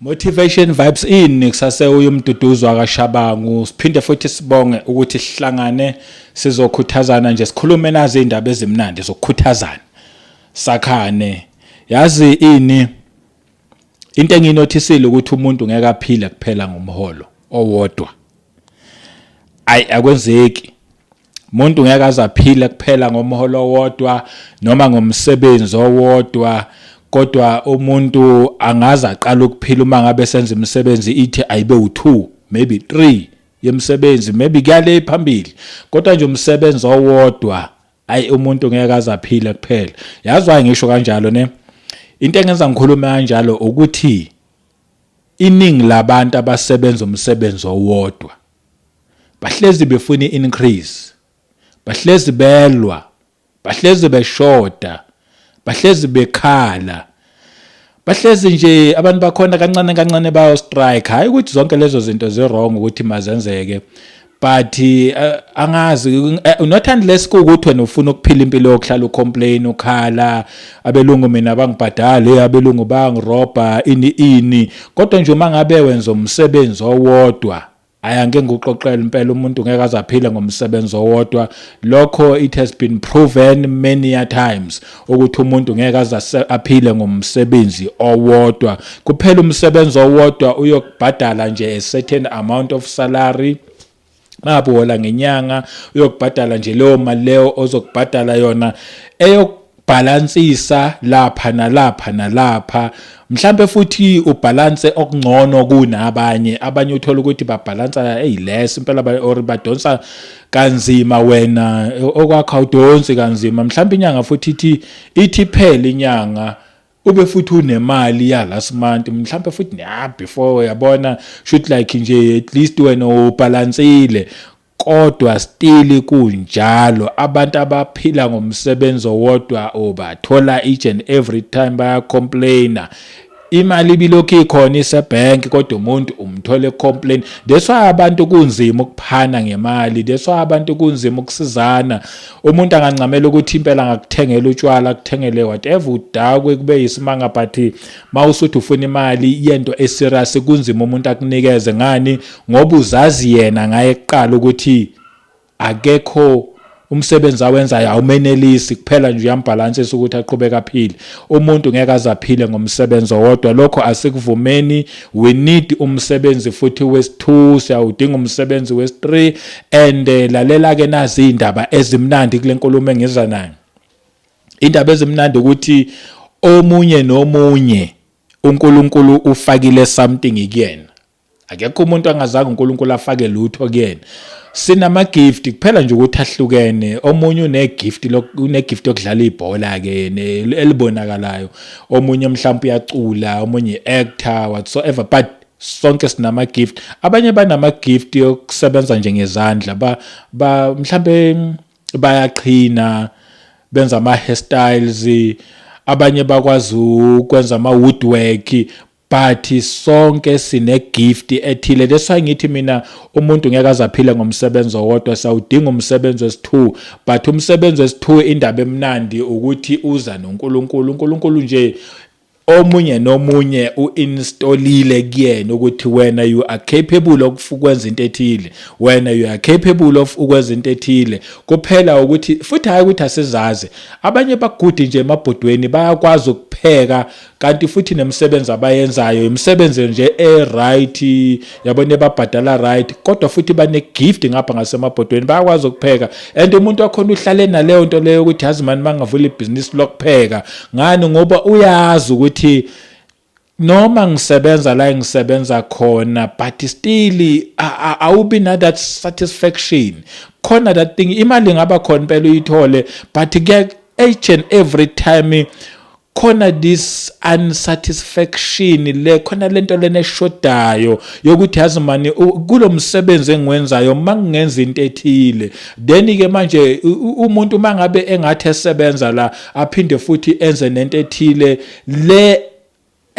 Motivation Vibes in kusase uyumduduzwa kaShabangu. Siphinde futhi sibonge ukuthi sihlangane sizokhuthazana nje, sikhulume nazi indaba ezimnandi zokukhuthazana, sakhane. Yazi ini, into engiyinothisile ukuthi umuntu ngeke aphile kuphela ngomholo owodwa. Ayi, akwenzeki. Umuntu ngeke aze aphile kuphela ngomholo owodwa noma ngomsebenzi owodwa, kodwa umuntu angaze aqala ukuphila uma ngabe senza imisebenzi ithi ayibe u2, maybe 3 yemisebenzi, maybe kuyale phambili, kodwa nje umsebenzi owodwa, ayi, umuntu ngeke aze aphile kuphela. Yazi why ngisho kanjalo ne? Into engenza ngikhulume kanjalo ukuthi iningi labantu abasebenza umsebenzi owodwa bahlezi befuna i-increase, bahlezi belwa, bahlezi beshoda, bahlezi bekhala, bahlezi nje abantu bakhona kancane kancane bayo strike. Hayi ukuthi zonke lezo zinto zi-wrong ukuthi mazenzeke, but angazi, not unless kuwukuthi wena ufuna ukuphila impilo yokuhlala ucomplain, ukhala, "Abelungu mina bangibhadale, abelungu bangirobha," ini ini. Kodwa nje uma ngabe wenza umsebenzi owodwa, ayangeke ngikuxoxele impela, umuntu ngeke aze aphile ngomsebenzi owodwa. Lokho it has been proven many a times ukuthi umuntu ngeke aze aphile ngomsebenzi owodwa kuphela. Umsebenzi owodwa uyokubhadala nje a certain amount of salary. Ngabe uhola ngenyanga, uyokubhadala nje leyo mali leyo ozokubhadala yona eyokubhalansisa lapha nalapha nalapha, mhlambe futhi ubalance okungcono kunabanye. Abanye uthola ukuthi babhalansa eyiless impela or badonsa kanzima, wena okwakho awudonsi kanzima. Mhlambe inyanga futhi ithi phela inyanga, ube futhi unemali ya last month, mhlambe futhi ya before, yabona, shoot, like nje at least wena ubalansile. Kodwa still kunjalo, abantu abaphila ngomsebenzi owodwa ubathola each and every time bayacomplaina. Imali ibilokhu ikhona isebhenki, kodwa umuntu umthole complain. That's why abantu kunzima ukuphana ngemali, that's why abantu kunzima ukusizana. Umuntu angancamela ukuthi impela angakuthengela utshwala, akuthengele whatever, udakwe kube yisimanga, but mawusuthi ufuna imali yento eserious, kunzima umuntu akunikeze. Ngani? Ngoba uzazi yena ngaye kuqala ukuthi akekho umsebenzi awenzayo awumenelisi, kuphela nje uyambhalansisa ukuthi aqhubeke aphile. Umuntu ngeke aze aphile ngomsebenzi owodwa, lokho asikuvumeni. We need umsebenzi futhi wesi-2, siyawudinga umsebenzi wesi-3. And lalela ke, nazi indaba ezimnandi kule nkulumo engiza nayo. Indaba ezimnandi ukuthi omunye nomunye uNkulunkulu ufakile something kuyena. Akekho umuntu angazange uNkulunkulu afake lutho kuyena. Sinama gift kuphela nje ukuthi ahlukene. Omunye une gift, une gift yokudlala ibhola ke elibonakalayo, omunye mhlawumbe uyacula, omunye actor, whatsoever, but sonke sinama gift. Abanye banama gift yokusebenza nje ngezandla, ba mhlambe bayaqhina, benza ama hairstyles, abanye bakwazi ukwenza ama woodwork, but sonke sine gift ethile. That's why ngithi mina umuntu ngeke aze aphile ngomsebenzi owodwa, sawudinga umsebenzi wesi-2. But umsebenzi wesi-2, indaba emnandi ukuthi uza noNkulunkulu. uNkulunkulu nje omunye nomunye uinstallile kuyena ukuthi wena you are capable of ukwenza into ethile, wena you are capable of ukwenza into ethile. Kuphela ukuthi futhi hayi ukuthi asizazi, abanye bagudi nje emabhodweni, bayakwazi ukupheka, kanti futhi nemisebenzi abayenzayo imisebenzi nje e-right, yabona, ebabhadala right, kodwa futhi bane gift ngapha ngasemabhodweni, bayakwazi ukupheka. And umuntu wakhona uhlale naleyo nto leyo ukuthi, "Yazi mani, mangavula ibhizinisi lokupheka." Ngani? Ngoba uyazi ukuthi noma ngisebenza la engisebenza khona, but still awubi na that satisfaction khona, that thing. Imali ingaba khona impela uyithole, but kuya each and every time khona this unsatisfaction le khona, lento lena eshodayo yokuthi, "Yazi mani, kulo msebenzi engiwenzayo mangingenza into ethile." Then ke manje umuntu mangabe engathi esebenza la, aphinde futhi enze nento ethile le.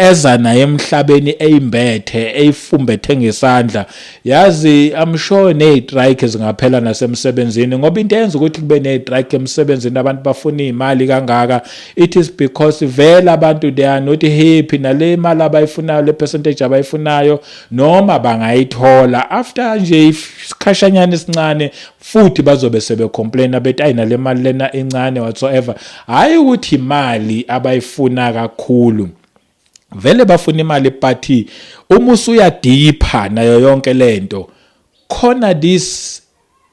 Eza naye emhlabeni eyimbethe, eyifumbethe ngesandla. Yazi, I'm sure nezistrike zingaphela nasemsebenzini, ngoba into eyenza ukuthi kube nezistrike emsebenzini, abantu bafuna imali kangaka, it is because vele abantu, they are not happy nale mali abayifunayo, le percentage abayifunayo. Noma bangayithola, after nje isikhashanyana esincane futhi bazobe sebecomplaina, bethi ayi, nale mali lena encane, whatsoever. Hayi ukuthi imali abayifuna kakhulu, vele bafuna imali, but uma usuyadipha nayo yonke lento khona, this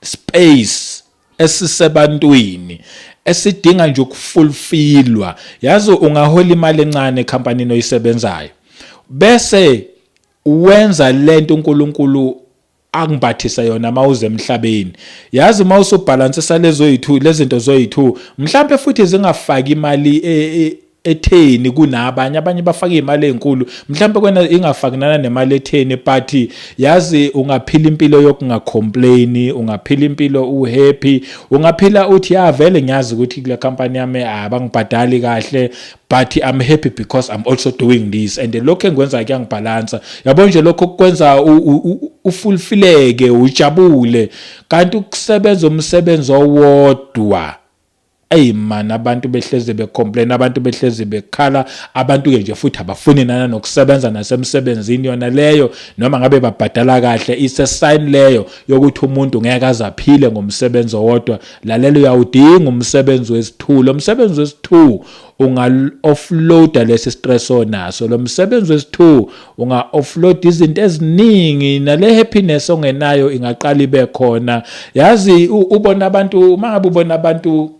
space esisebantwini esidinga nje ukufulfillwa. Yazi, ungahola imali encane ecompanyini oyisebenzayo, bese wenza lento uNkulunkulu angimbathisa yona mawuze emhlabeni. Yazi, mawusubhalansisa lezo yi2, lezinto zoyi2, mhlambe futhi zingafaki imali etheni kunabanye. Abanye bafaka imali ezinkulu, mhlawumbe kwena ingafakinana nemali etheni, but yazi, ungaphila impilo yokungacomplain, ungaphila impilo uhappy, ungaphila uthi, "Ya, vele ngiyazi ukuthi kule company yami abangibhadali kahle, but I'm happy because I'm also doing this and lokho engikwenza kuyangibhalansa." Yabo nje, lokho kwenza ufulfilleke, ujabule. Kanti ukusebenza umsebenzi owodwa, ey man, abantu behlezi becomplain, abantu behlezi bekhala. Abantu ke nje futhi abafuni nana nokusebenza nasemsebenzini yona leyo, noma ngabe babhadala kahle. It's a sign leyo yokuthi umuntu ngeke azaphile ngomsebenzi owodwa. Lalela, uyawudinga umsebenzi wesi2. Lo msebenzi wesi2 unga offloada lesi stress onaso. Lo msebenzi wesi2 unga offload izinto eziningi, nale happiness ongenayo ingaqala ibe khona. Yazi, ubona abantu, uma ngabe ubona abantu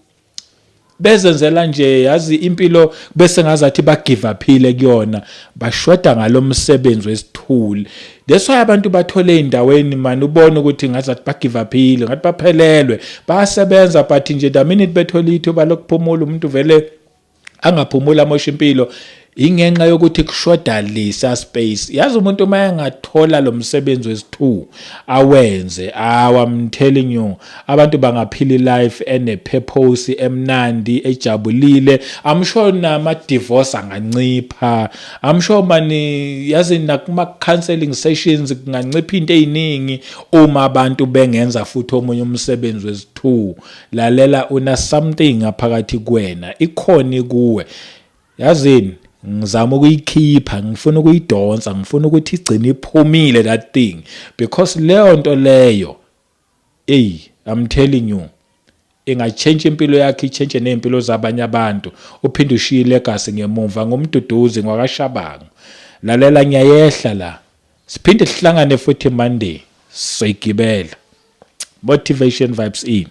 bezenzela nje, yazi, impilo bese ngazathi ba give uphile kuyona, bashoda ngalomsebenzi wesithuli. That's why abantu bathole endaweni man, ubone ukuthi ngazathi ba give uphile, ngathi baphelelwe, bayasebenza, but nje the minute bethola ithuba lokuphumula, umuntu vele angaphumula, amosha impilo, ingenxa yokuthi kushoda lesa space. Yazi, umuntu uma engathola lo msebenzi wesi2 awenze, aw, I'm telling you, abantu bangaphila life ene purpose, emnandi, ejabulile. I'm sure nama divorce angancipha. I'm sure mani, yazi, nakuma counseling sessions kungancipha into eziningi uma abantu bengenza futhi omunye umsebenzi wesi2. Lalela, una something ngaphakathi kuwena, ikhona kuwe. Yazini, ngizama ukuyikhipha, ngifuna ukuyidonsa, ngifuna ukuthi igcine iphumile that thing, because leyo nto leyo, hey, I'm telling you, ingachange impilo yakhe, ichange nezimpilo zabanye abantu, uphinde ushiye ilegacy ngemuva. Ngumduduzi ngwakashabangu. Lalela, ngiyayehla la, siphinde sihlangane futhi Monday, soyigibela Motivation Vibes in.